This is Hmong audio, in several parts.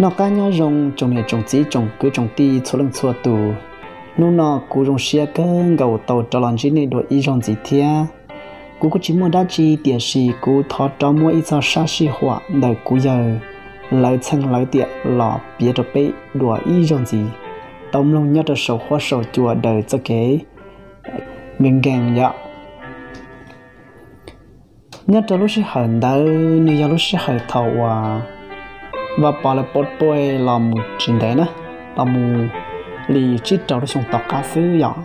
Noj qab nyob zoo tsoom niam tsoom txiv tsoom kwv tsoom tij txhua leej txhua tus. Hnub no kuv zoo siab kawg nkaus tau rov los ntsib nej dua ib zaug ntxiv thiab. Kuv kuj tsis muaj dab tsi, tiam sis kuv thov rov muab ib txoj sab sij huam ntawm kuv yawg lawv txheej lawv tiam los piav rau peb dua ib zaug ntxiv, tau mloog nyob rau saum huab saum cua daws txoj kev nkees nkees yom. Nyob rau lub sij hawm ntawd nws yog lub sij hawm thaum uas Vaj Pov lawv pov puj los mus tsis ntev na, los mus li tsib rau lub xyoo tom qab xwb yom,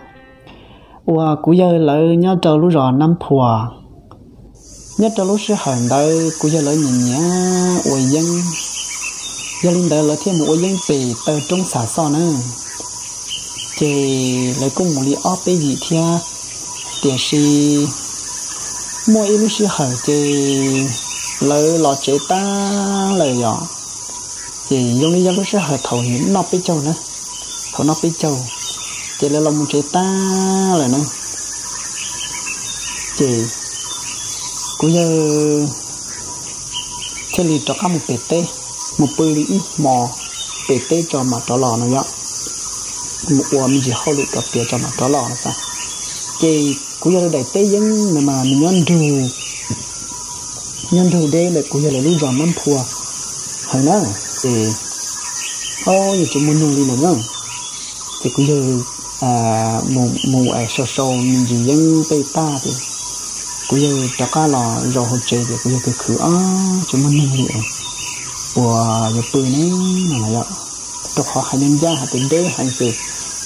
uas kuv yawg lawv nyob rau lub zos Nab Phua. Nyob rau lub sij hawm ntawd kuv yawg lawv nyiam nyiam ua yeeb, yog li ntawd lawv thiaj mus ua yeeb pem taw roob Xav Xoj na. Ces lawv kuj mus li ob peb yim thiab, tiam sis muaj ib lub sij hawm ces lawv los tsev tag lawm yom. Ces zoo li yog lub sij hawm thaum noj peb caug na, thaum noj peb caug, ces lawv los mus tsev tag lawm na. Ces kuv yawg thiaj li rov qab mus pem teb, mus pw li ib hmo pem teb tso mam rov los no yom, mus ua me ntsis hauj lwm rau tiav tso mam rov los no xav. Ces kuv yawg lawv daim teb yeeb no mas nws nyob nrug, nyob nrug deb ntawm kuv yawg lawv lub zos Nab Phua heev na, ces o yog tsis muaj neeg li no na. Ces kuv yawg mus sau sau me ntsis yeeb tej tag ces kuv yawg rov qab los zaum hauv tsev ces kuv yawg khwv khwv o tsis muaj neeg li, puas yuav pw ne no los yom, rau qhov hais ncaj ncaj hais tias deb heev ces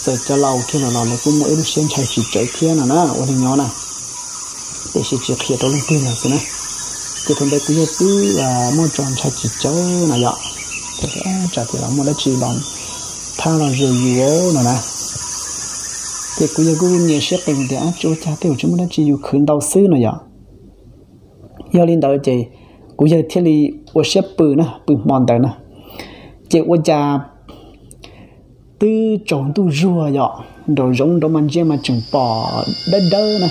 txawm cov laus kiag los los lawv kuj muaj ib lub siab ntshai tsis tsawg thiab no na, ua neeg nyob na, tiam sis tsis qhia rau leej twg los xwb na. Ces thaum ntawd kuv yawg twb muaj tso ntshai tsis tsawg no yom, tsam tias los muaj dab tsi los thab los ze yus no na. Ces kuv yawg kuj nyiam siab qees tias tsis ua cas, tej zaum tsis muaj dab tsi, yus khwv ntau xwb no yom. Yog li ntawd ces kuv yawg thiaj li ua siab pw na, pw hmo ntawd na. Ces ua cas twb tsaus ntuj zuag yom, nraum zoov nraud mas ntsia mas tseem pom dawb dawb na,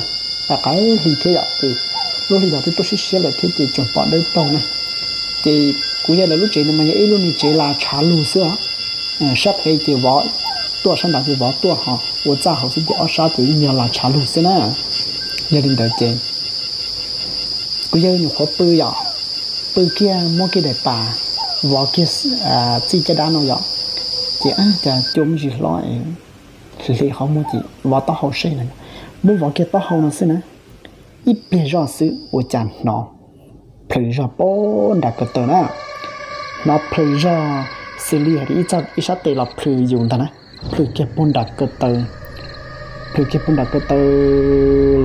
qav hli thiab yom, ces lub hli los twb tuaj siab siab lawm thiab ces tseem pom dawb paug na. Ces kuv yawg lawv lub tsev no mas yog ib lub niag tsev las tshav lug xwb, sab pem ces vov tuaj, sab nrad ces vov tuaj, ho ua txaj hauv xwb ces ob sab ces yeej yog las tshav lug xwb na. Yog li ntawd ces kuv yawg nyuam qhuav pw yom, pw kiag muab kiag daim pam vov kiag txij caj dab no yom, ces cas cua me ntsis hlob, hli qhov muag ces vov taub hau seb no, muab vov kiag taub hau no xwb na, ib pliag zoj xwb ua cas hnov plhws zog pag nram ko taw na, hnov plhws zog xws li hais tias ib sab tes los plhws yus ntag na, plhws kiag pag nram ko taw, plhws kiag pag nram ko taw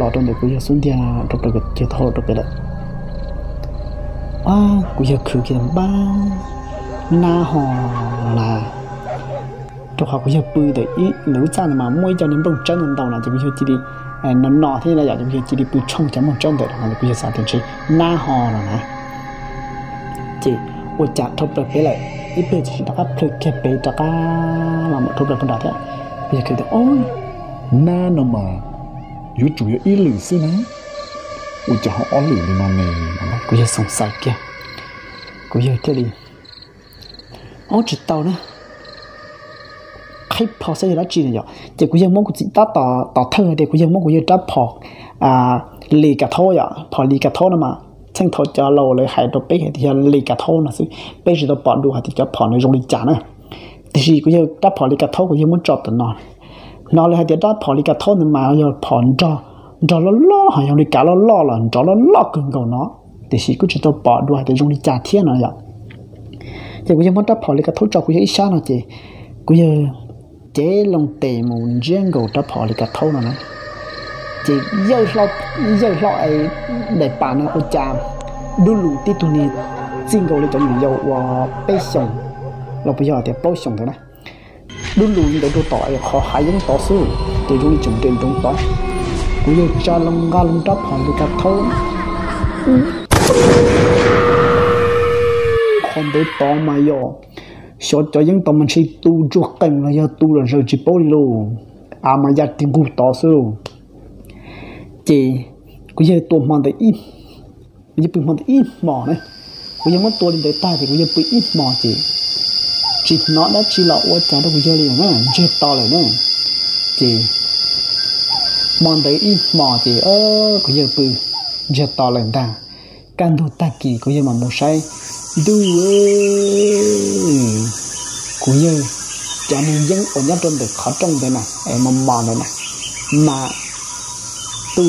los rau ntawm kuv yawg xub ntiag rau plaws, kiag taub hau rau pem lawm. Kuv yawg khwv kiag npab, nab ho na, rau qhov kuv yawg pw ntawm ib lub txaj ntawd mas muaj ib co niag nplooj tsawb ntau ntau no ces kuv yawg cia li no no thiab yom, ces kuv yawg cia li pw tshooj cov nplooj tsawb ntawd no, kuv yawg xav tias ntshe nab ho no na. Ces ua cas dhau plaws pem lawm, ib pliag tsis rov qab plhws kiag pem rov qab los mus dhau plaws pag nram thiab. Kuv yawg tias, Nab no mas yuav tsum yog ib lwm xwb na, ua cas ho ob lwm li no ne? Kuv yawg xoom xaim kiag, kuv yawg thiaj li, Ob, tsis tau na, qhib plho saib yog dab tsi no yom. Ces kuv yawg muab kuv txiv tab tom thawj hais tias kuv yawg muab kuv yawg rab phom li kas thaub yom, phom li kas thaub no mas txheej thaum cov laus lawv hais rau peb hais tias yog li kas thaub no xwb, peb tsis tau pom dua hais tias cov phom no zoo li cas na. Tiam sis kuv yawg rab phom li kas thaub kuv yawg muab tso tom no, hnov lawv hais tias rab phom li kas thaub ntawd mas yog phom nrog, nrog loj loj, ho yog li kav loj loj los nrov loj loj kawg nkaus no, tiam sis kuj tsis tau pom dua hais tias zoo li cas thiab no yom. Ces kuv yawg muab rab phom li kas thaub tso kuv yawg ib sab no ces kuv yawg cev loo tes mus ntsiab nkaus rab phom li kas thaub no na. Ces yawj hlob, daim pam no ua cas dub lus tib tug niag txij nkaus li cov nyuam yaus uas peb xyoos los puas yog tias plaub xyoos ntawd na. Dub lus ntawd rau tom es qhov hav yeeb tod xwb, ces zoo li tseem nres nroov tod. Kuv yawg tsa loo nqa loo rab phom li kas thaub qhov ntawd tod mas yog xyov cov yeeb tod mas ntshe tu ntsuag qees los yog tu los zaws tsis paub li lauj, av mas ya ris nqug tod xwb. Ces kuv yawg tua hmo ntawd, kuv yawg pw hmo ntawd ib hmos na. Kuv yawg muab tua li ntawd tag ces kuv yawg pw ib hmos ces tsis hnov dab tsi los ua cas rau kuv yawg li na, ntsiag to lawm na. Ces hmo ntawd ib hmos ces kuv yawg pw ntsiag to lawm ntag. Kaj ntug tag kis kuv yawg mam mus saib, ntuj, kuv yawg cov niag yeeb uas nyob rau ntawm qhov rooj ntawd na, es mos mos ntawd na, mas tu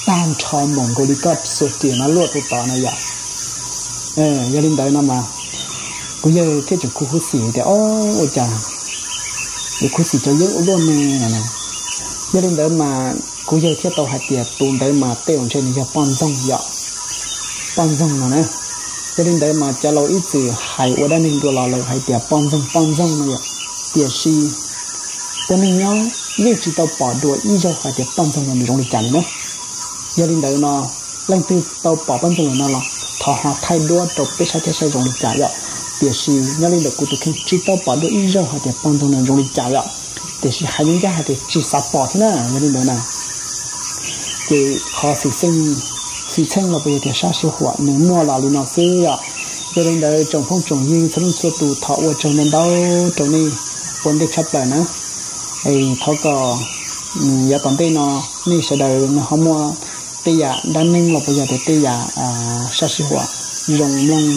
tag nrho mus nkaus li koj xuas riam no luaj rau tod na yom. Yog li ntawd no mas kuv yawg thiaj tseem khuv khuv xim tias, o, ua cas yuav khuv xim cov yeeb ua luaj ne no. Yog li ntawd mas kuv yawg thiaj tau hais tias tus ntawd mas tej zaum ntshe nws yog poj ntxoog yom, poj ntxoog no na. Yog li ntawd mas cov laus ib txwm hais ua dab neeg dua los lawm hais tias poj ntxoog poj ntxoog no yom, tiam sis ua neeg nyob yeej tsis tau pom dua ib zaug hais tias poj ntxoog no nws zoo li cas li na. Yog li ntawd no, leej twg tau pom poj ntxoog no los thov ho thaij duab rau peb saib thiab saib zoo li cas yom. Tiam sis nyob li ntawm kuv tus kheej tsis tau pom dua ib zaug hais tias poj ntxoog no zoo li cas yom. Tiam sis hais ncaj ncaj hais tias tsis xav pom thiab na, yog li ntawd na. Ces qhov xwm txheej los puas yog tias sab sij huam nws muaj los li no xwb yom. Yog li ntawd tsoom phooj tsoom ywg txhua leej txhua tus thov ua tsaug ntau ntau rau nej ua ntej tshaj plaws na. Thov kom yav tom ntej no nej sawv daws nws ho muaj tej yam dab neeg los puas yog tias tej yam sab sij huam zoo mloog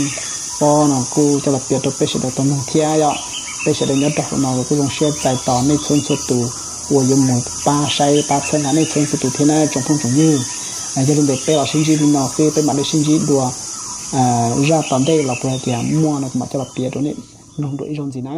pob no kuj coj los piav rau peb sawv daws tau mloog thiab yom. Peb sawv daws nyob rau hauv no kuj zoo siab txais tos nej txhua leej txhua tus uas yuav mus pab saib pab txhawb nqa nej txhua leej txhua tus thiab na tsoom phooj tsoom ywg. Yog li ntawd peb los sib ntsib li no xwb, peb mam li sib ntsib dua zaj tom ntej los puas hais tias muaj no kuv mam coj los piav rau nej mloog dua ib zaug ntxiv na.